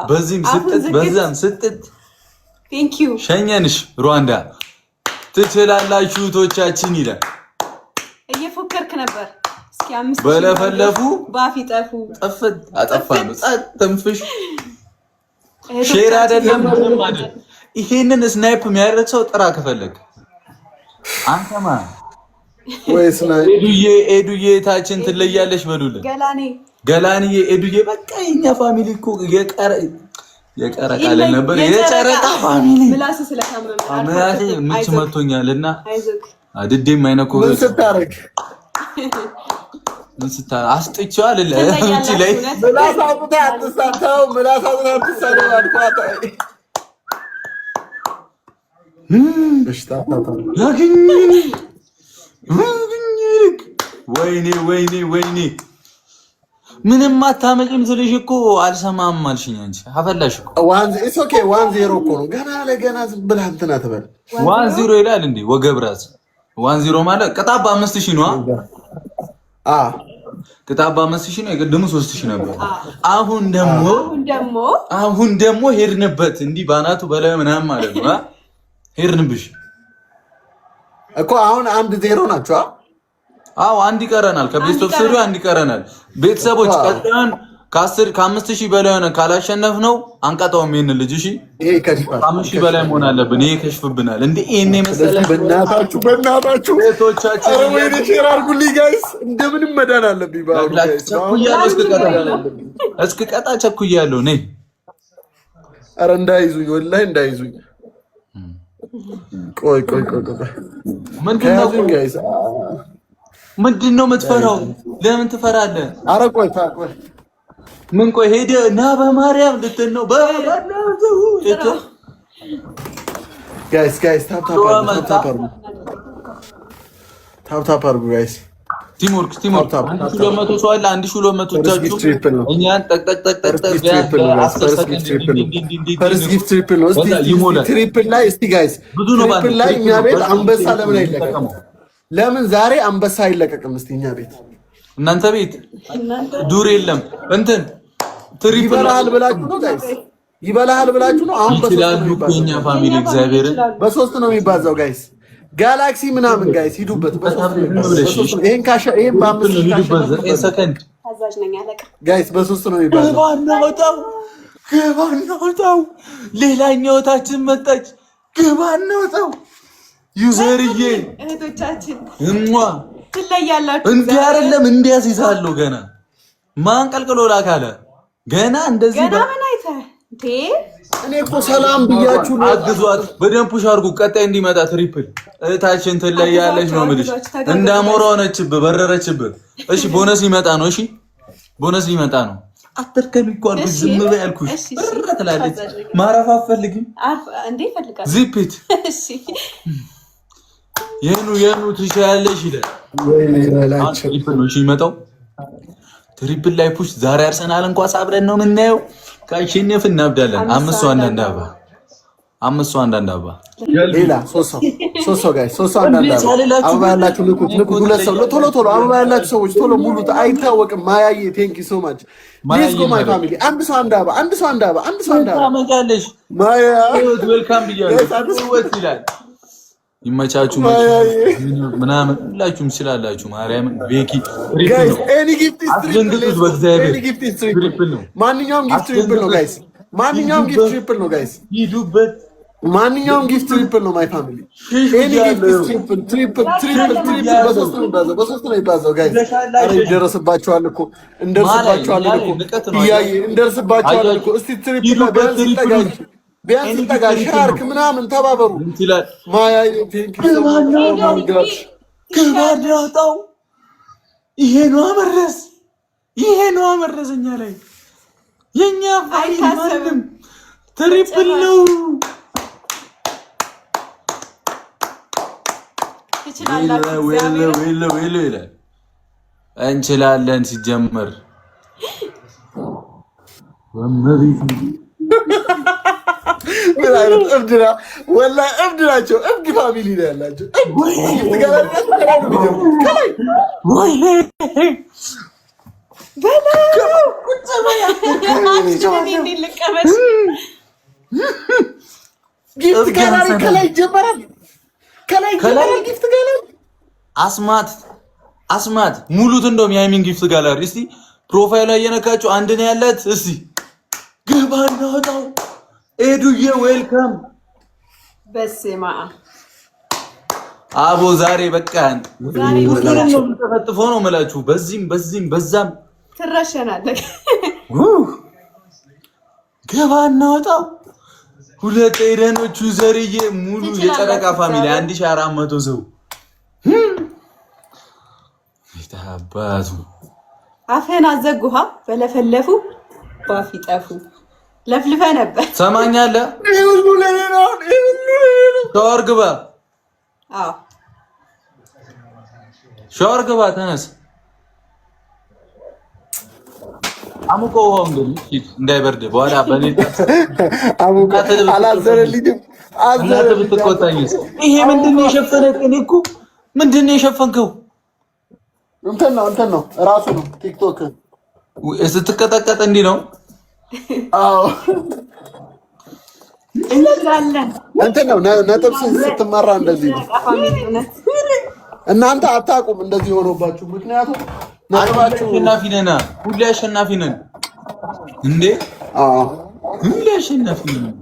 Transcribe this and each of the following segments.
በዚህም አፉን ስጥት ዝግት። በዛም ስጥት። Thank you. ሸኘንሽ ሩዋንዳ። ትችላላችሁ ቶቻችን ይላል። እየፎከርክ ነበር። እስኪ 5,000 በለፈለፉ ባፍ ይጠፉ። ጥፍት አጠፋ ነው። ጸጥ ትንፍሽ share አይደለም ምንም አይደለም። ይሄንን snipe የሚያደርግ ሰው ጥራ ከፈለግ አንተማ። ወይስ ናይ ኤዱዬ ኤዱዬ ታችን ትለያለሽ በሉልን። ገላኔ። ገላንዬ፣ ኤዱዬ፣ በቃ የኛ family እኮ የቀረ የቀረ ቃል ነበር የጨረቃ family። ምላስ ስለታመመ። ምላሴ ምች መቶኛል እና አይዞህ። ድዴም አይነኮ። ምን ስታረግ? ምን ስታ አስጥቼው አይደለ ምች ላይ። ምላስ አውጥተህ አትሳተው። ምላስ አውጥተህ አትሳተው አልኳት። እሺ፣ ታታ። ያገኘኝ ያገኘኝ፣ ወይኔ ወይኔ ወይኔ፣ ምንም አታመጪም ስልሽ እኮ አልሰማም አልሽኝ። አንቺ አፈላሽ እኮ። One, it's okay, 1-0 እኮ ነው። ገና ለገና ዝም ብለህ እንትን አትበል። 1-0 ይላል እንዴ ወገብ ራስ። 1-0 ማለት ቅጣት በ5,000 ነው። አ ቅጣት በ5,000 ነው። የቅድሙ 3,000 ነበር። አሁን ደግሞ አሁን ደግሞ አሁን ደግሞ ሄድንበት እንዲህ ባናቱ በላይ ምናምን ማለት ነው። ሄድንብሽ። እኮ አሁን 1-0 ናቸው። አዎ፣ አንድ ይቀረናል። ከ best of three አንድ ይቀረናል። ቤተሰቦች፣ ቀጣዩን ከ10 ከ5,000 በላይ ሆነ ካላሸነፍ ነው አንቀጣውም ይሄንን ልጅ። እሺ። ይሄ ይከሽፋል። ከ5,000 በላይ መሆን አለብን። ይሄ ይከሽፍብናል። እንዴ ይሄን የመሰለ ስለዚህ በእናታችሁ በእናታችሁ ቤቶቻችን ኧረ ወይኔ share አድርጉልኝ guys። እንደምንም መዳን አለብኝ። በአሁኑ guys ቸኩያለሁ፣ እስክቀጣ መዳን አለብኝ። እስክቀጣ ቸኩያለሁ። ነይ። ኧረ እንዳይዙኝ፣ ወላሂ እንዳይዙኝ። ቆይ ቆይ ቆይ ቆይ። ምንድን ነው? ከያዙኝ guys ምንድን ነው የምትፈራው? ለምን ትፈራለህ? ኧረ ቆይ ቆይ። ምን ቆይ? ሄደ ና በማርያም ልትል ነው? በማርያም። Guys, guys, tap tap አድርጉ፣ tap tap አድርጉ፣ tap tap አድርጉ guys። Teamwork, teamwork። Tap። 1,200 ሰው አለ። 1,200 ቻችሁ እኛን ጠቅጠቅ ጠቅጠቅ። First gift triple ነው። እስቲ triple ላይ እስቲ guys፣ triple ላይ እኛ ቤት አንበሳ ለምን አይለቀቅም? ለምን ዛሬ አንበሳ አይለቀቅም? እስቲ እኛ ቤት እናንተ ቤት ዱር የለም እንትን triple ይበላሃል ብላችሁ ነው guys፣ ይበላሃል ብላችሁ ነው። አሁን በሶስት ይችላሉ ነው እኮ የኛ family እግዚአብሔርን። በሶስት ነው የሚባዛው guys። ጋላክሲ ምናምን guys ሂዱበት። በሶስት ነው የሚባዛው። ይሄን ካሸ ይሄን በአምስት ሂዱበት። 9 ሰከንድ። ታዛዥ ነኝ አለቃ። Guys፣ በሶስት ነው የሚባዛው። ግባ እናውጣው፣ ግባ እናውጣው። ሌላኛው ታችን መጣች። ግባ እናውጣው። ዩዘርዬ እህቶቻችን እሟ ትለያላችሁ። እንዲህ አይደለም እንዲህ ያስይዛለሁ። ገና ማን ቀልቅሎ ላካለ ገና እንደዚህ ገና ምን አይተህ እንዴ? እኔ እኮ ሰላም ብያችሁ ነው። አግዟት፣ በደንብ push አድርጉ። ቀጣይ እንዲመጣ triple እህታችን ትለያለች ነው የምልሽ። እንዳሞራ ሆነችብህ፣ በረረችብህ። እሺ ቦነስ ሊመጣ ነው። እሺ ቦነስ ሊመጣ ነው። አትርከሚ እኮ አልኩሽ፣ ዝም በይ አልኩሽ። ብር ትላለች። ማረፍ አትፈልጊም? እንዴ እፈልጋለሁ። ዚፕት እሺ። የኑ የኑ ትችያለሽ ይላል። Triple ነው እሺ የሚመጣው። Triple ላይ push። ዛሬ አርሰናል እንኳን አብረን ነው የምናየው። ካሸነፍ እናብዳለን። አምስት ሰው አንዳንድ አበባ፣ አምስት ሰው አንዳንድ አበባ። ሌላ ሶስት ሰው፣ ሶስት ሰው guys፣ ሶስት ሰው አንዳንድ አበባ። አበባ ያላችሁ ልኩት ልኩት። ሁለት ሰው ቶሎ ቶሎ፣ አበባ ያላችሁ ሰዎች ቶሎ ሙሉት። አይታወቅም። ማያዬ thank you so much, let's go my family። አንድ ሰው አንድ አበባ፣ አንድ ሰው አንድ አበባ፣ አንድ ሰው አንድ አበባ። ታመጫለሽ። ማያ Welcome ብያለሁ። ህይወት ይላል። ይመቻችሁ ምናምን ሁላችሁም ትችላላችሁ። ማርያምን ቤኪ Guys, any gift is triple። በእግዚአብሔር Any gift is triple። ማንኛውም gift triple ነው guys። ማንኛውም gift triple ነው guys። ሂዱበት። ማንኛውም gift triple ነው my family። Any gift is triple, triple, triple, triple። በሶስት ነው የሚባዛው፣ በሶስት ነው የሚባዛው guys። ኧረ ይደረስባችኋል እኮ፣ እንደርስባችኋለን እኮ እያየ እንደርስባችኋለን እኮ። እስቲ triple ላይ ቢያንስ ይጠጋ፣ ቢያንስ ይጠጋ። ሻርክ ምናምን ተባበሩ። ማያ thank you። ግባ እናውጣው። ይሄ ነው መረስ፣ ይሄ ነው መረስ። እኛ ላይ የኛ family ማንም triple ነው። ትችላላችሁ። ይላል እንችላለን። ሲጀመር በመቤት ምን አይነት እብድ ና ወላሂ እብድ ናቸው። እብድ family ነው ያላቸው። እብድ ከላይ። በለው እኔ እንዴት ልቀመጥ? Gift gallery ከላይ ይጀመራል። ከላይ ይጀመራል። Gift gallery። አስማት አስማት ሙሉት። እንደውም የሃይሚን gift gallery እስቲ profile ላይ እየነካችሁ አንድ ነው ያላት። እስቲ ግባ እናወጣው። ኤዱዬ welcome። በስመ አብ። አቦ ዛሬ በቃ ዛሬ ሁሉንም ነው የምንጠፈጥፈው ነው የምላችሁ። በዚህም በዚህም በዛም ትረሸናለህ። ግባ እናወጣው። ሁለት ኤደኖቹ ዘርዬ ሙሉ የጨረቃ family 1400 ሰው አባቱ። አፍህን አዘጉሃ። በለፈለፉ ባፍ ይጠፉ። ለፍልፈ ነበር። ሰማኛለህ? ይሄ ሁሉ ለኔ ነው። ይሄ ሁሉ ለኔ ነው። ሻወር ግባ፣ አዎ። ሻወር ግባ፣ ተነስ። አሙቆ ውሃውን ግን እንዳይበርድ በኋላ በኔ አሙቆ አላዘነልኝም። እናትህ አዘነልኝ። ብትቆጣኝስ? ይሄ ምንድን ነው የሸፈነ? እኔ እኮ ምንድን ነው የሸፈንከው? እንትን ነው እራሱ ነው ቲክቶክ። ስትቀጠቀጥ እንዲህ ነው። አዎ። እንችላለን። እንትን ነው ነጥብ ስትመራ እንደዚህ ነው። ጨረቃ family እውነት። እናንተ አታውቁም እንደዚህ ሆኖባችሁ፣ ምክንያቱም ነጥባችሁ አሸናፊ ነን፣ ሁሌ አሸናፊ ነን እንዴ! አዎ። ሁሌ አሸናፊ ነን።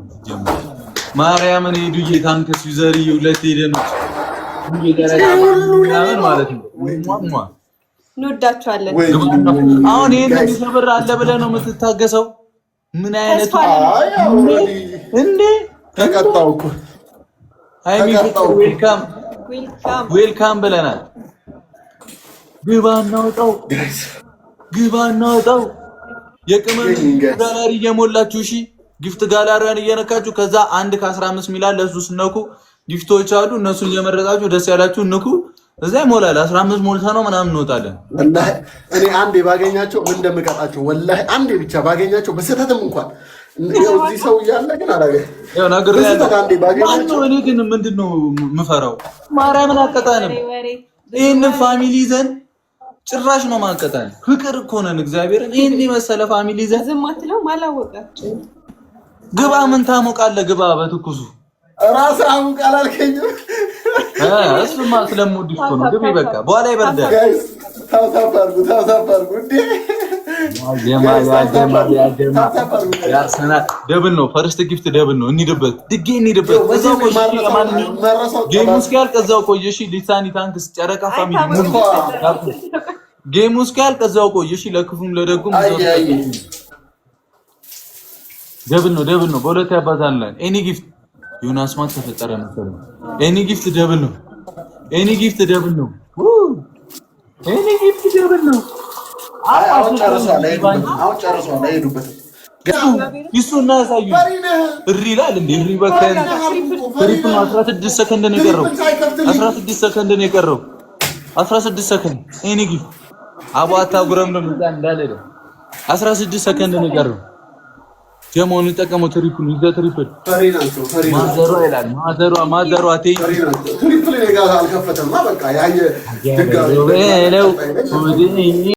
ማርያምን ሄዱዬ thanks user ዬ ሁለት ሄደኖች ምናምን ማለት ነው። ሟ እንወዳችኋለን። ወይ አሁን ይሄን የሚሰብር አለ ብለህ ነው የምትታገሰው? ምን አይነት ተስፋ አይ already እንዴ! ተቀጣው እኮ። ሃይሚ ተቀጣው። Welcome። Welcome። Welcome ብለናል። ግባ እናውጣው፣ Guys። ግባ እናውጣው። የቅመም Guys. ጋላሪ እየሞላችሁ እሺ፣ gift gallery ዋን እየነካችሁ ከዛ 1 ከ15 ሚላል ለሱ ስነኩ gift ኦች አሉ። እነሱን እየመረጣችሁ ደስ ያላችሁ ንኩ። እዛ ይሞላል። 15 ሞልተ ነው ምናምን እንወጣለን። ወላሂ እኔ አንዴ ባገኛቸው ምን እንደምቀጣቸው፣ ወላሂ አንዴ ብቻ ባገኛቸው በስህተትም እንኳን ይኸው እዚህ ሰው እያለ ግን አላገ ያው ነግሬሃለሁ። በስህተት አንዴ ባገኛቸው ማነው? እኔ ግን ምንድን ነው የምፈራው? ማርያምን አቀጣንም። ወሬ ወሬ። ይህንን family ይዘን ጭራሽ ነው ማቀጣን። ፍቅር እኮ ነን። እግዚአብሔርን ይህን የመሰለ family ይዘን ዝም አትለውም? አላወቃችሁም። ግባ። ምን ታሞቃለህ? ግባ በትኩሱ። ራስህ አሙቅ አላልከኝም? እሱማ ስለምወድሽ እኮ ነው። ግቢ በቃ፣ በኋላ ይበርዳል። Guys tap tap አድርጉ፣ tap tap አድርጉ እንዴ! ያጀማ ያጀማ ያጀማ። የአርሰናል double ነው። First gift double ነው። እንሂድበት፣ ድጌ እንሂድበት። እዛው ቆይ። እሺ፣ ለማንኛውም መረሳው Game ኡ እስኪያልቅ እዛው ቆይ። እሺ፣ ሊሳኒ thanks። ጨረቃ family ሙሉ game ኡ እስኪያልቅ እዛው ቆይ። እሺ፣ ለክፉም ለደጉም እዛው። አይ አይ። Double ነው፣ double ነው። በሁለት ያባዛል። Any gift የሆነ አስማት ተፈጠረ መሰለኝ። Any gift double ነው። Any gift double ነው። Any gift double ነው። አይ አሁን ጨርሷል፣ አይሄዱበትም። አሁን ጨርሷል፣ አይሄዱበትም። ይሱ እና ያሳዩ። ፈሪ ነህ። እሪ ይላል እንዴ? እሪ በከን triple ነው። 16 ሰከንድ ነው የቀረው። 16 ሰከንድ ነው የቀረው። 16 ሰከንድ any gift። አቦ አታጉረምርም እዛ እንዳለ ነው። 16 ሰከንድ ነው የቀረው። ጀሞን ጠቀመው። Triple ይዘ triple። ፈሪ ናቸው፣ ፈሪ ናቸው፣ ማዘሯ ይላል። ማዘሯ ማዘሯ ቴ ፈሪ ናቸው። Triple እኔ ጋር አልከፈተማ በቃ ያየ ድጋሚ በለው።